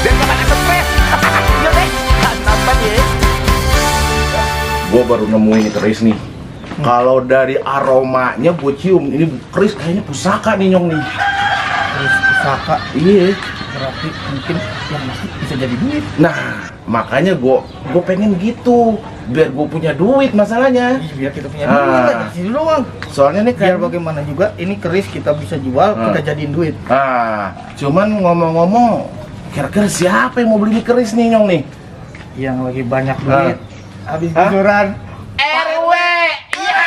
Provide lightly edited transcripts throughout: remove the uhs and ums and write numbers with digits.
biar gak pada stres. Iya deh, nampak ya. Gue baru nemuin ini keris nih. Kalau dari aromanya gue cium, ini keris kayaknya pusaka nih Nyong nih. Terus pusaka, Iya. berarti mungkin yang masuk bisa jadi duit. Nah, makanya gue pengen gitu, biar gue punya duit masalahnya. Biar kita punya duit lagi sini doang. Soalnya nih Biar kan, bagaimana juga ini keris kita bisa jual, kita jadiin duit. cuman ngomong-ngomong, kira-kira siapa yang mau beli ini keris nih Nyong nih? Yang lagi banyak duit, habis gusuran. RW, iya.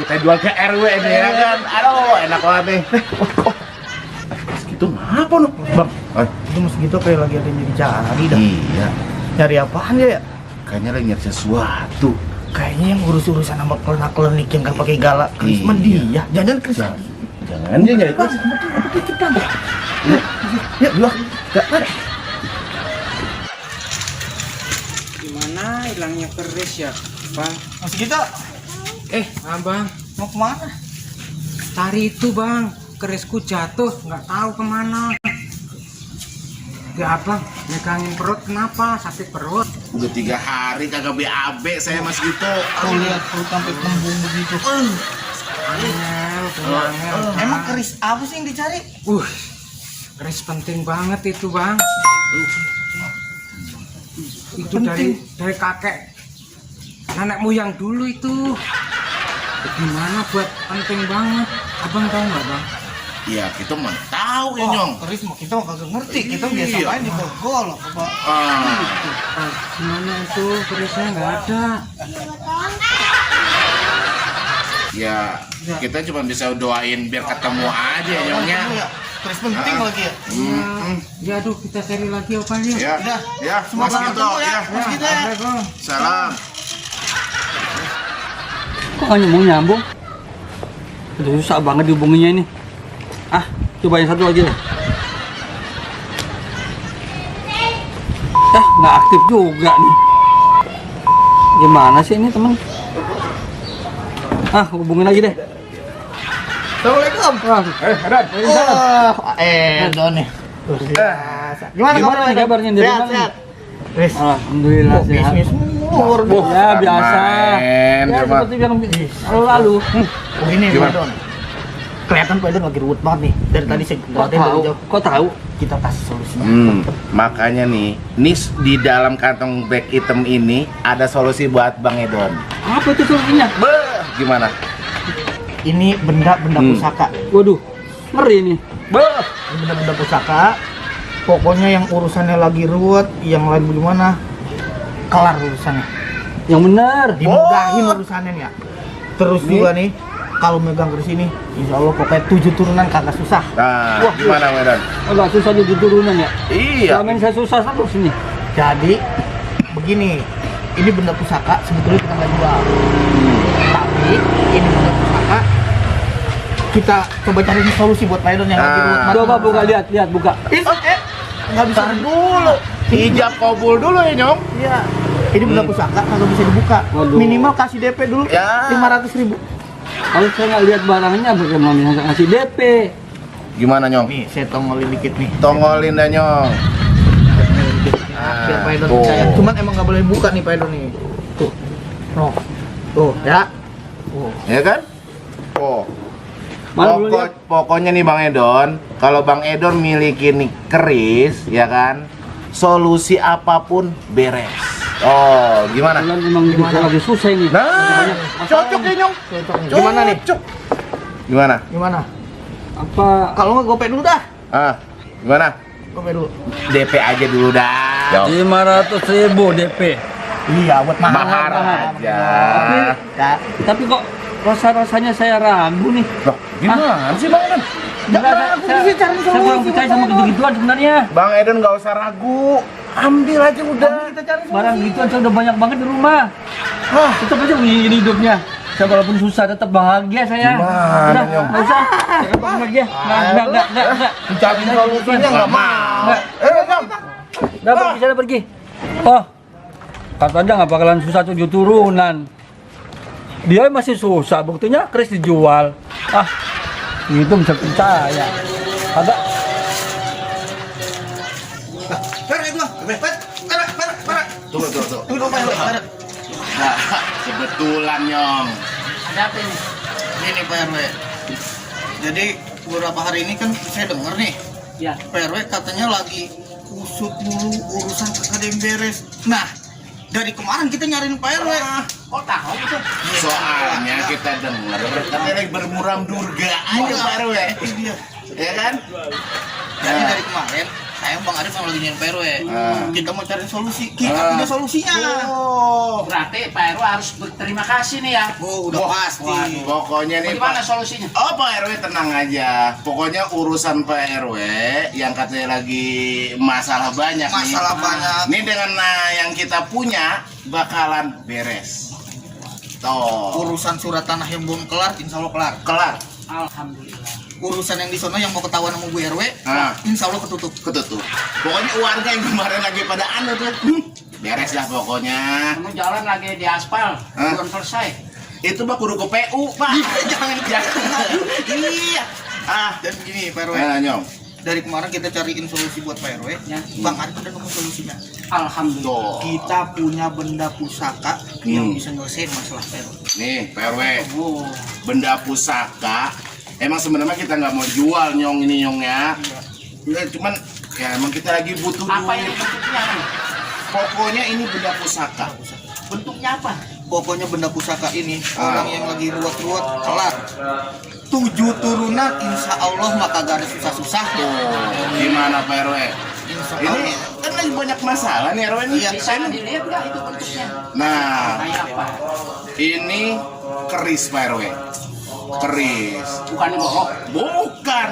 Kita jual ke RW nih ya kan. Aduh, enak banget nih. Segitu ngapa lu, Bang? Itu mas gitu kayak lagi ada yang dicari dah. Iya, Nyari apaan dia ya? kayaknya lagi nyari sesuatu. Kayaknya yang urus-urusan sama klinik yang kan pakai galak keris mah dia. Jangan keris. Jangan dia nyari keris. Ya, dua. Gimana hilangnya keris ya, Bang? Mas gitu, Abang, mau kemana? tari itu Bang, kerisku jatuh, nggak tahu kemana. Ya Abang, megangin perut kenapa? Sakit perut. Udah 3 hari kagak BAB saya Mas gitu. Tuh lihat perut sampai kembung begitu. Angel. Emang keris apa sih yang dicari? Keris penting banget itu Bang. Itu dari kakek nenek moyang dulu itu. Gimana buat penting banget? Abang tahu nggak Bang? Iya, kita mah tahu ya Nyong. Keris mah kita mah kagak ngerti. Kita Iya. biasa main di borgol loh. Gimana itu kerisnya nggak ada? Ya, kita cuma bisa doain biar ketemu aja ya Nyongnya. Keris penting lagi ya. Ya aduh kita cari lagi opanya. Ya, ya, Mas Semoga Gito, ketemu ya, ya. Mas Gito ya. Salam. Kok hanya mau nyambung? Aduh, susah banget dihubunginya ini. Coba yang satu lagi deh. Nggak aktif juga nih. Gimana sih ini teman? Hubungin lagi deh. Assalamualaikum. Don nih. Gimana Gimana kabarnya di rumah? Sehat. Alhamdulillah sehat. Bisnis mur. Ya biasa. Main, Ya dia mah. seperti yang lalu-lalu. Ini Gimana? Don. Kelihatan Pak Don lagi ruwet banget nih. Dari tadi saya Kok ngeliatin dari tahu? jauh. Kok tahu? Kita kasih solusi. Makanya nih, di dalam kantong bag hitam ini ada solusi buat Bang Edon. Apa itu solusinya? Gimana? Ini benda-benda pusaka. Waduh, ngeri nih. Ini benda-benda pusaka. Pokoknya yang urusannya lagi ruwet, yang lagi gimana, kelar urusannya. Yang benar. Dimudahin urusannya nih ya. Terus juga nih, kalau megang ke sini, insya Allah pokoknya 7 turunan kagak susah. Nah, Wah, gimana Medan? Agak susah di turunan ya. Iya. Selama ini saya susah terus ini. Jadi begini, ini benda pusaka sebetulnya kita nggak jual. Tapi ini benda pusaka kita coba cari solusi buat Pak Edon yang lagi ruwet. Coba buka, lihat buka. Nggak bisa Dulu. Ijab kabul dulu ya Nyong. Iya. Ini benda pusaka kagak bisa dibuka. Waduh. Minimal kasih DP dulu Ya. 500.000. Kalau saya nggak lihat barangnya, bagaimana bisa ngasih DP? Gimana Nyong? Nih, saya tongolin dikit nih. Tongolin dah Nyong. Biar Pak Edon tuh. percaya. Cuman emang nggak boleh buka nih Pak Edon nih. Tuh. Tuh, ya. Ya kan? Oh. Mana dulu lihat? Pokoknya nih Bang Edon, kalau Bang Edon miliki nih keris, ya kan? Solusi apapun beres. Oh, gimana? Bulan emang hidup saya lagi susah ini. Nah, cocok ya Nyong. Cocok nih. Gimana nih? Cocok. Gimana? Gimana? Apa? Kalau nggak gopek dulu dah. Gimana? Gopek dulu. DP aja dulu dah. 500.000 DP. Iya, buat Mahar aja. Ya. Tapi kok rasa-rasanya saya ragu nih. Loh, gimana sih Bang Edon? Saya kurang percaya sama gitu-gituan sebenarnya. Bang Edon nggak usah ragu, ambil aja udah. Kita cari Barang gituan saya udah banyak banget di rumah. Tetap aja begini hidupnya. Saya walaupun susah tetap bahagia saya. Gimana, Udah, Nyong? nggak usah. Saya bahagia. Nggak. Cari solusinya nggak mau. Nggak. Nyong. Udah pergi, saya pergi. Oh, katanya nggak bakalan susah 7 turunan. Dia masih susah, buktinya keris dijual. Itu bisa percaya. Ada bang. Pak. Tunggu. Tunggu Pak RW. Nah, kebetulan Nyong. Ada apa ini? Ini Pak RW. Jadi beberapa hari ini kan saya dengar nih, Ya. Pak RW katanya lagi usut mulu urusan kagak ada yang beres. Nah, dari kemarin kita nyariin Pak RW. Oh tahu itu. Soalnya kita dengar katanya lagi bermuram durga aja Pak RW. Iya. Ya kan? Jadi Nah. dari kemarin saya Bang Arif sama lagi nyariin Pak RW. Kita mau cari solusi. Kita Ah. punya solusinya. Oh. Berarti Pak RW harus berterima kasih nih ya. Oh, udah Wah, pasti. waduh, pokoknya nih Bagaimana Pak. solusinya? Oh Pak RW tenang aja. Pokoknya urusan Pak RW yang katanya lagi masalah banyak Masalah nih. banyak. Ini dengan yang kita punya bakalan beres. Tuh. Urusan surat tanah yang belum kelar, insya Allah kelar. Kelar. Alhamdulillah. Urusan yang di sana yang mau ketahuan sama Bu RW, Ah. insya Allah ketutup. Ketutup. Pokoknya warga yang kemarin lagi pada anu tuh. Beres dah pokoknya. Kamu jalan lagi di aspal, Hah? belum selesai. Itu Pak kudu ke PU, Pak. Jangan. Iya. Ah, Dan begini Pak RW, Nyong. dari kemarin kita cariin solusi buat Pak RW, Ya. Bang Arif udah nemu solusinya. Alhamdulillah. Tuh. Kita punya benda pusaka yang Hmm. bisa nyelesain masalah Pak RW. Nih, Pak RW. Oh. Benda pusaka. Emang sebenarnya kita nggak mau jual Nyong ini Nyong ya. Nggak, cuman ya emang kita lagi butuh Apa ini duit. bentuknya? Pokoknya ini benda pusaka. Bentuknya apa? Pokoknya benda pusaka ini Ah. orang yang lagi ruwet-ruwet kelar. 7 turunan insya Allah maka gak ada susah-susah. Tuh, gimana Pak RW? Insya Ini Allah. kan lagi banyak masalah nih RW nih. Iya. Bisa dilihat nggak itu bentuknya? Nah, Kayak apa? ini keris Pak RW. Keris. Bukan bohong. Bukan.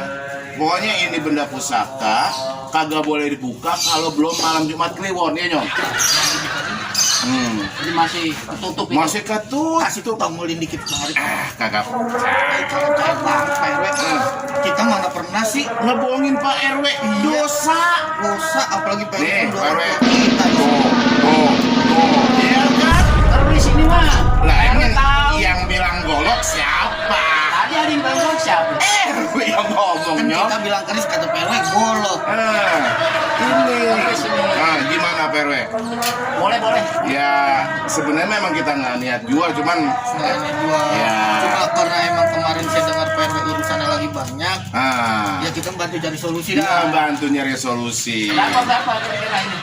Pokoknya ini benda pusaka, kagak boleh dibuka kalau belum malam Jumat Kliwon ya Nyong. Jadi masih tertutup itu. Masih ketutup. Kasih tuh bangunin dikit Bang Arif. Kagak Jangan banget Pak RW. Kita mana pernah sih ngebohongin Pak RW. Dosa. dosa apalagi Pak RW Nih, kan Pak RW. kita. Tuh. Iya kan? Terus ini mah. Lah emang tahu. yang bilang golok siapa? Tadi ada yang bilang siapa? RW yang ngomong Kan Nyong. kita bilang keris kata Pak RW golok. Ini. Nah, gimana Pak RW? Boleh. Ya sebenarnya memang kita nggak niat jual, cuman Sebenarnya jual. Ya. Cuma karena emang kemarin saya dengar Pak RW urusannya lagi banyak, ya ya kita bantu cari solusi kita dah. bantu nyari solusi. Berapa kira-kira ini?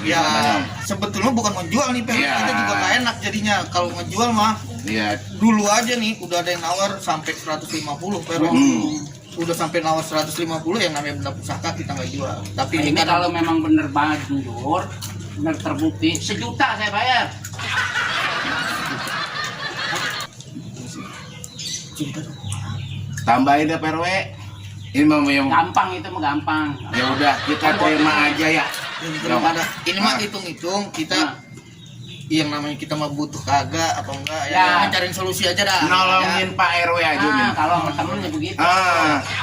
Ya Gimana? sebetulnya bukan mau jual nih Pak RW, Ya. kita juga nggak enak jadinya kalau ngejual mah. Ya, Dulu aja nih udah ada yang nawar sampai 150 Pak RW. Udah sampai nawar 150 yang namanya benda pusaka kita nggak jual. Tapi Ini kan kalau memang bener banjur, bener terbukti, 1 juta saya bayar. tambahin deh Pak RW. Ini mau yang Gampang itu mah gampang. ya udah kita terima aja ya. yang belum ada. Ini mah Ah. hitung-hitung kita Nah. yang namanya kita mah butuh kagak apa enggak ya, Ya. kita cariin solusi aja dah. Nolongin Pak RW aja Nah, nih. kalau sama temennya begitu.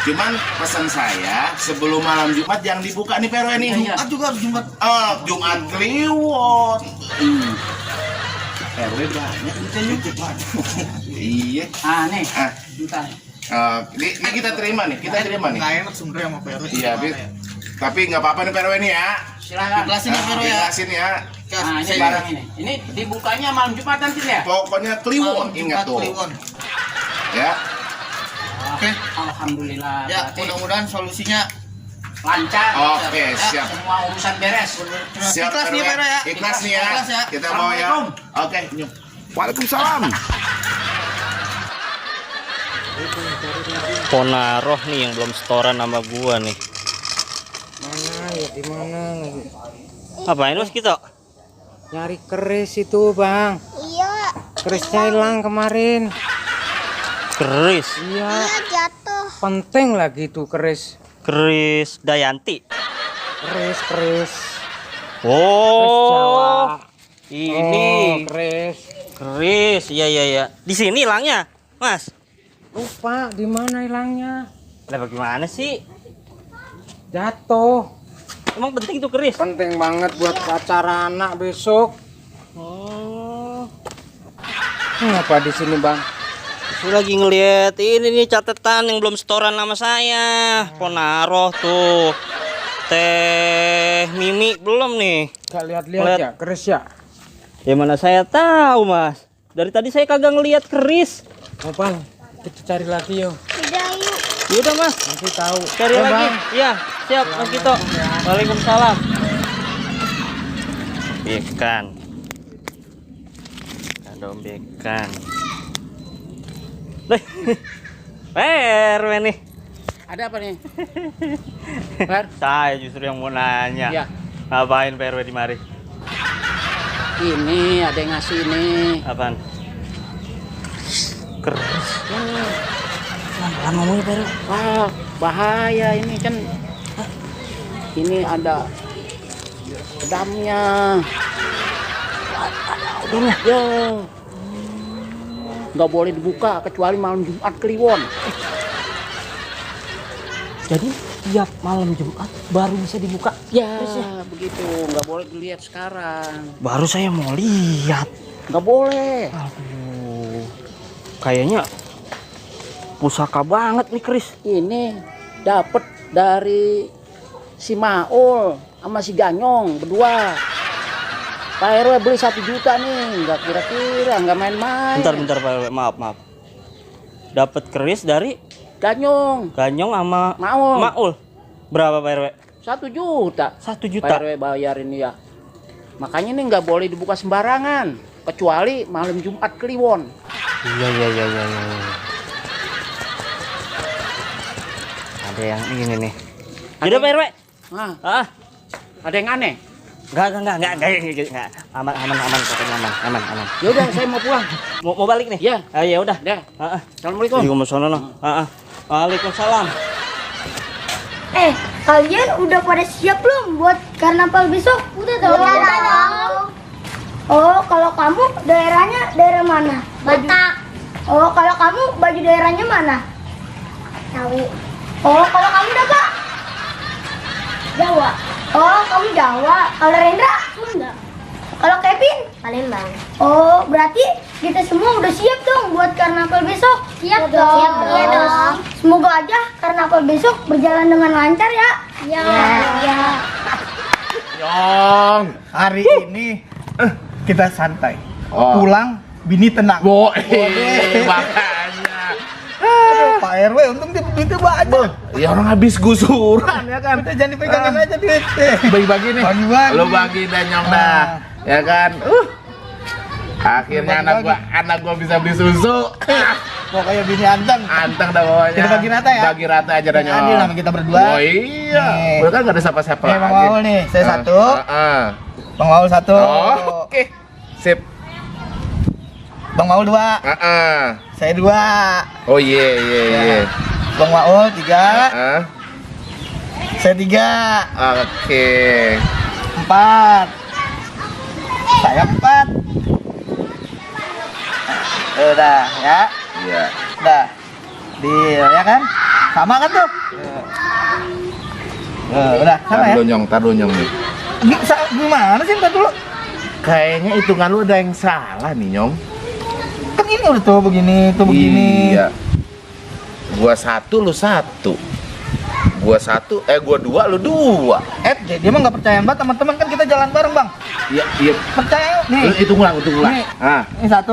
Cuman pesan saya sebelum malam Jumat jangan dibuka nih Pak RW nih. Iya. Jumat juga harus Jumat. Jumat Kliwon. RW banyak Iya. Ah nih, Ah, juta. ini kita terima nih, kita terima nih. Nggak enak sebenarnya sama Pak RW. Iya, tapi nggak apa-apa nih Pak RW nih ya. Silakan. Ikhlasin ya Pak RW ya. Ikhlasin ya. Nah, ini Saya- barang ini. Ini dibukanya malam Jumat nanti ya? Pokoknya Kliwon, Malam ingat Jumat tuh. Kliwon. Ya. Oke. Alhamdulillah. Ya, Berarti mudah-mudahan solusinya lancar. Oke, Ya, siap. Semua urusan beres. Siap Ikhlas nih, RW. Pak RW ya. Ikhlas nih ya. Ikhlas ya. Kita mau ya. Oke, nyuk. Waalaikumsalam. Ponaroh nih yang belum setoran sama gua nih. Mana ya di mana? Apain Mas kita? Nyari keris itu, Bang. Iya, Kerisnya hilang kemarin. Keris. Iya, jatuh. penting lagi tuh keris. Keris Dayanti. Keris. Oh. Ini keris. keris. Iya. Di sini hilangnya, Mas. Lupa di mana hilangnya? Lah bagaimana sih? Jatuh. Emang penting tuh keris? Penting banget buat acara anak besok. Oh. Kenapa di sini, Bang? Saya lagi ngeliat ini nih catatan yang belum setoran nama saya. Ponaroh tuh. Teh Teh Mimi belum nih. Gak lihat-lihat Lihat. ya, keris ya. Ya mana saya tahu, Mas. Dari tadi saya kagak ngelihat keris. Oh bang, kita cari lagi yuk. Yaudah, Mas. Nanti tahu. Cari Ya, lagi. Bang. Iya, siap, Mas Kito. Waalaikumsalam. Bekan. Ada bekan. Deh. RW nih. Ada apa nih? Ber? Saya justru yang mau nanya. Iya. Ngapain PRW di mari? Ini ada yang ngasih ini. Apaan? Keris. Pelan ngomongnya baru. Wah, bahaya ini kan. Ini ada pedangnya. Udahnya. Ya. Nggak boleh dibuka kecuali malam Jumat Kliwon. Jadi tiap malam Jumat baru bisa dibuka. Ya, begitu. Nggak boleh dilihat sekarang. Baru saya mau lihat. Nggak boleh. Aduh. Kayaknya pusaka banget nih Kris. Ini dapat dari si Maul sama si Ganyong berdua. Pak RW beli 1 juta nih, nggak kira-kira, nggak main-main. Bentar Pak RW, maaf. Dapat keris dari Ganyong, Ganyong sama Maul, Maul. Berapa Pak RW? 1 juta. 1 Pak juta. RW bayar ini ya. Makanya ini nggak boleh dibuka sembarangan, kecuali malam Jumat Kliwon. Iya. Ada yang ini nih. Jadi Pak RW. Nah, Ah, ada yang aneh. enggak. Aman pokoknya aman. Ya udah, saya mau pulang. Mau balik nih? Ya. Ya udah. Dah. Heeh. Assalamualaikum. Waalaikumsalam. Kalian udah pada siap belum buat karnaval besok? Udah dong. Oh, kalau kamu daerahnya daerah mana? Batak. Oh, kalau kamu baju daerahnya mana? Tahu. Oh, kalau kamu Daga? Jawa. Oh, kamu Jawa. Kalau Rendra? Sunda. Kalau Kevin? Palembang. Oh, berarti kita semua udah siap dong buat karnaval besok? Siap dong. Iya dong. Semoga aja karnaval besok berjalan dengan lancar ya. Iya. Ya. Yong. Hari ini kita santai. Oh. Pulang bini tenang. Makanya. Pak RW untung duitnya banyak. Ya orang habis gusuran ya kan. Kita jangan dipegangin aja duitnya. Bagi-bagi nih. Bagi-bagi. Lu bagi dan Nyong dah. Ya kan? Akhirnya anak gua bisa beli susu. Pokoknya bini anteng. Anteng dah bawahnya. Kita bagi rata ya? Bagi rata aja dah Nyong. Adil sama kita berdua. Oh iya. Nih. Gua kan gak ada siapa-siapa Nih, lagi. Bang Maul nih. Saya satu. Bang Maul satu. Oh, oke. Sip. Bang Maul 2. Saya 2. Oh iya. Bang Maul 3. Saya 3. Oke. 4. Saya 4. Udah ya. Iya. Udah. Deal ya kan? Sama kan tuh? Udah sama ya? Tar dulu Nyong nih. Gimana sih ntar dulu? Kayaknya hitungan lu ada yang salah nih Nyong. Kan ini udah tuh begini, tuh begini. Iya. Gua 1, lu 1. Gua 2, lu 2. Dia mah nggak percayaan banget teman-teman, kan kita jalan bareng bang. Iya. Percaya yuk. Nih. Lu hitung ulang. Nih. Ah. Ini 1.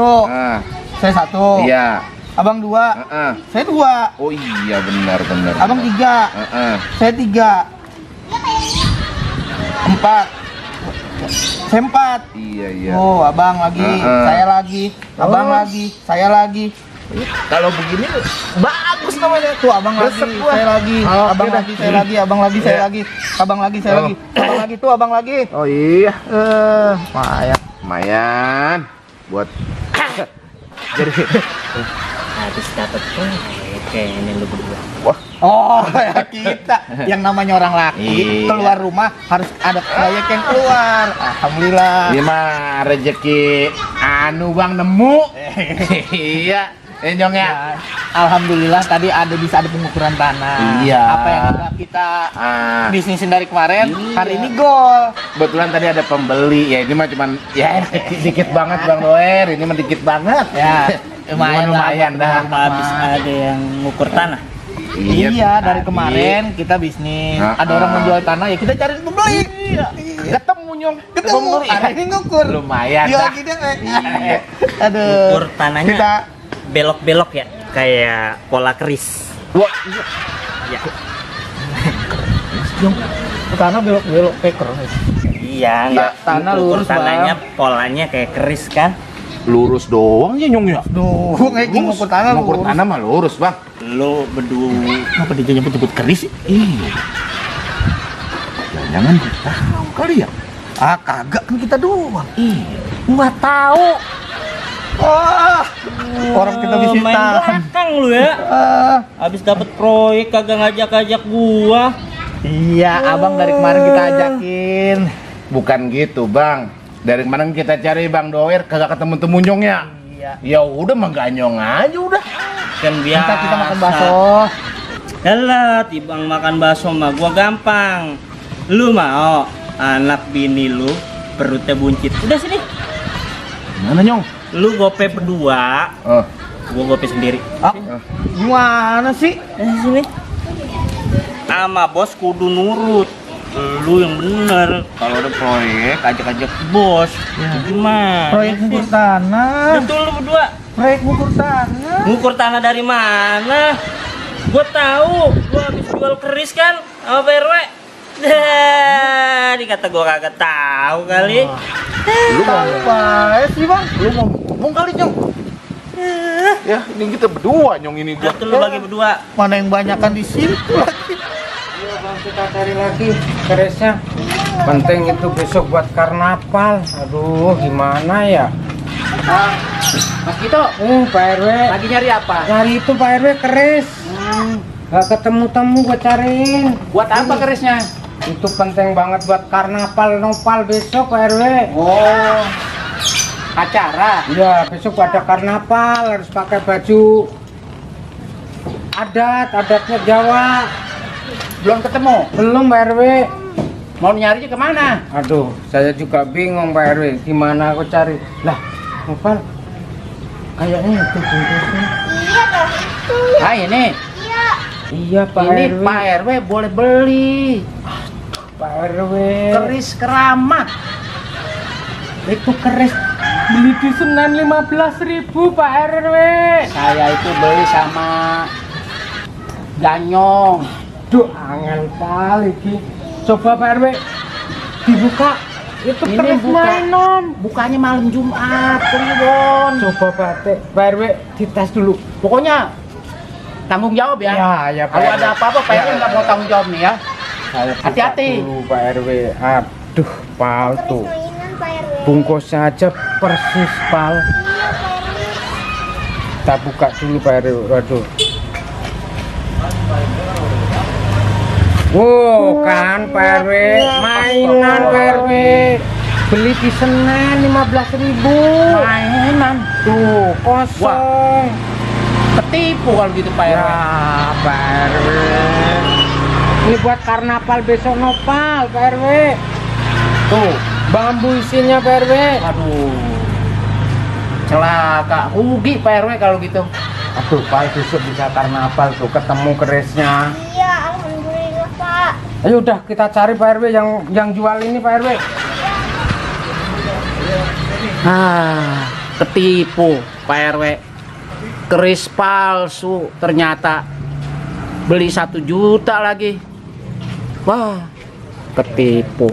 Saya 1. Iya. Abang 2. Saya 2. Oh iya benar. Abang 3. Saya 3. 4. Saya 4. Iya. Oh, abang lagi, saya lagi, abang lagi, saya lagi. Kalau begini bagus namanya. Tuh abang lagi, Resep gua. saya lagi, Oh, abang oke lagi, dah. saya lagi, abang lagi, saya Iya. lagi, abang lagi, saya Oh. lagi, abang lagi tuh, abang lagi. Oh iya. Lumayan. Buat jadi Habis dapat kayaknya lu berdua. Oh, ya kita. Yang namanya orang laki Iya. keluar rumah harus ada proyek yang keluar. Alhamdulillah. ini mah rezeki Bang nemu. Iya. Nyong ya. Ya, alhamdulillah tadi bisa ada pengukuran tanah. Iya. Apa yang udah kita bisnisin dari kemarin, Iya. hari ini gol. Kebetulan tadi ada pembeli. Ya ini mah cuman ya dikit banget Bang Doer. Ini mah dikit banget. Ya, lumayan Lumayan dah. Habis ada yang ngukur tanah. Iya, dari kemarin kita bisnis. Ada orang menjual tanah ya kita cari pembeli. Ketemu nyong. Ketemu. Hari ini ngukur. Lumayan Iya, dah. gitu, Aduh. Ukur tanahnya Kita belok-belok ya, kayak pola keris. Wah, Ya. tanah belok-belok peker. Iya, enggak. tanah Ukur lurus, tanahnya polanya kayak keris kan. lurus doang ya nyong ya. Duh, kayak ngukur tanah Ngukur lurus. tanah mah lurus, Bang. Lu berdua Kenapa dia nyebut-nyebut keris sih? Iya. Jangan tahu kali ya. Ah, kagak kan kita doang. gua tahu. Wah, orang kita bisnis Main tanah. belakang lu ya. Habis dapat proyek kagak ngajak-ngajak gua. Iya, abang dari kemarin kita ajakin. Bukan gitu, Bang. Dari kemarin kita cari Bang Doer kagak ketemu-temu nyong ya. Iya. Ya udah mah ganyong aja udah. Kan biasa. Kita makan bakso. Yalah, tibang makan bakso mah gua gampang. Lu mau anak bini lu perutnya buncit. Udah sini. Mana nyong? Lu gope berdua, gua gope sendiri. Ah, gimana sih? Sini. Sama bos kudu nurut. Lu yang bener. Kalau ada proyek ajak-ajak bos. Gimana? Proyek ngukur tanah. Betul lu berdua. Proyek ngukur tanah. Ngukur tanah dari mana? Gua tahu, gua habis jual keris kan sama Pak RW. Dikata gua kagak tahu kali. Lu mau Apa sih, Bang? lu mau ngomong kali nyong? Ya, ini kita berdua nyong ini gua. Betul lu bagi berdua. Mana yang banyakan di sini lagi? Iya bang, kita cari lagi kerisnya. Penting itu besok buat karnaval. Aduh, gimana ya? Mas Gito, Pak RW. lagi nyari apa? Cari itu Pak RW keris. Gak ketemu-temu gue cariin. Buat apa kerisnya? Itu penting banget buat karnaval nopal besok Pak RW. Oh, acara. Iya, besok ada karnaval harus pakai baju adatnya Jawa. Belum ketemu. Belum Pak RW. Mau nyarinya kemana? Aduh, saya juga bingung Pak RW. Gimana aku cari? Lah, nopal. Kayaknya itu bungkusnya. Iya toh. Ah ini, Iya. Iya Pak ini RW. Pak RW boleh beli Pak RW. keris keramat. Itu keris beli di Senen 15.000 Pak RW. Saya itu beli sama Ganyong. Duh, angel kali Ki. Coba Pak RW dibuka. Itu Ini keris buka. mainan. Bukanya malam Jumat, Kliwon. Coba Pak RW dites dulu. Pokoknya tanggung jawab ya. Ya, Pak Kalau RW. ada apa-apa Pak RW nggak mau tanggung jawab nih ya. Saya buka Hati-hati. dulu Pak RW. Aduh, palsu. Keris mainan Pak RW. Bungkusnya aja persis pal. Iya Pak RW. Kita buka dulu Pak RW. Waduh. Wow, kan Pak RW, mainan Pak RW. Beli di Senen 15.000. Mainan. Tuh, kosong. Ketipu kalau gitu Pak RW. Ya, Pak RW. Ini buat karnaval besok nopal Pak RW. Tuh, bambu isinya Pak RW. Aduh. Celaka. Rugi Pak RW kalau gitu. Aduh, Pak besok bisa karnaval tuh ketemu kerisnya. Iya, alhamdulillah Pak. Ayo udah kita cari Pak RW yang jual ini Pak RW. Ketipu Pak RW. Keris palsu ternyata. Beli 1 juta lagi. Wah, ketipu.